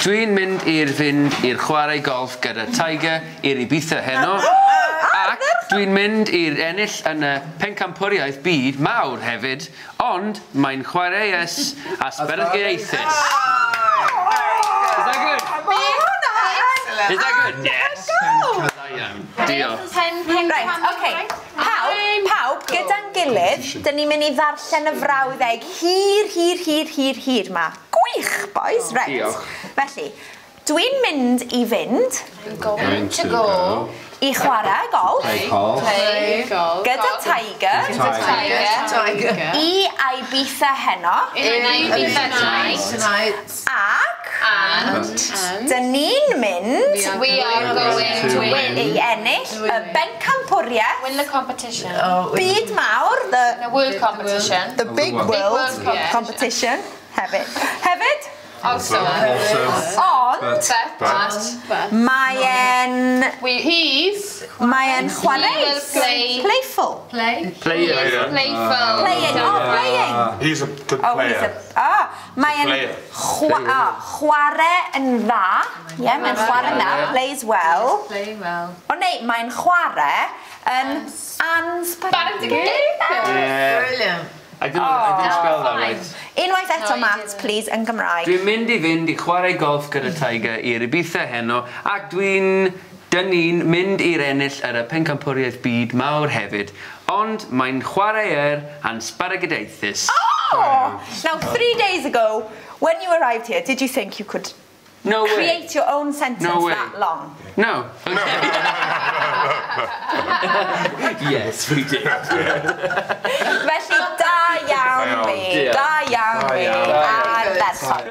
Dwi'n mynd i'r fynd i'r chwarae golf gyda Tiger i'r Ibiza heno. Ac dwi'n mynd i'r ennill yn y pencampwriaeth byd mawr hefyd, ond mae'n chwaraeus aspergeiaethus. Is that good? Is that good? Yes. Da iawn. Diolch. Right, okay. Pawb, gyda'n gilydd, dyn ni'n mynd i ddarllen y frawddeg hir, hir, hir, hir, hir ma. Gwych, boys, right. Diolch. Felly, dwi'n mynd i fynd... Going to go. I chwarae golf. Play golf. Gyda Tiger. Tiger. I Ibiza heno. In Ibiza tonight. Ac... And. Dyn ni'n mynd... We are going to win. I ennill y bencampwriaeth. Win the competition. Byd mawr. The world competition. The big world competition. Hefyd. Hefyd. Also. Ond. But. Mae e'n... He's. Mae e'n chwaraeus. Playful. Play. Player. Playful. Playing. Oh, playing. He's a good player. Mae e'n chwarae yn dda. Ie, mae'n chwarae yn dda. Plays well. Play well. O neu, mae'n chwarae yn ansbaradigaethus. Brilliant. I didn't spell that right. Unwaith eto, Matt, please, yn Gymraeg. Dwi'n mynd i fynd i chwarae golf gyda Tiger i'r Ibiza heno, ac dyn ni'n mynd i'r ennill ar y pencampwriaeth byd mawr hefyd, ond mae'n chwarae ansbaradigaethus. Oh! Now, 3 days ago, when you arrived here, did you think you could No way. create your own sentence No way. that long? No. Okay. Yes, we did. Felly, da iawn fi. Da iawn fi. Ardderchog.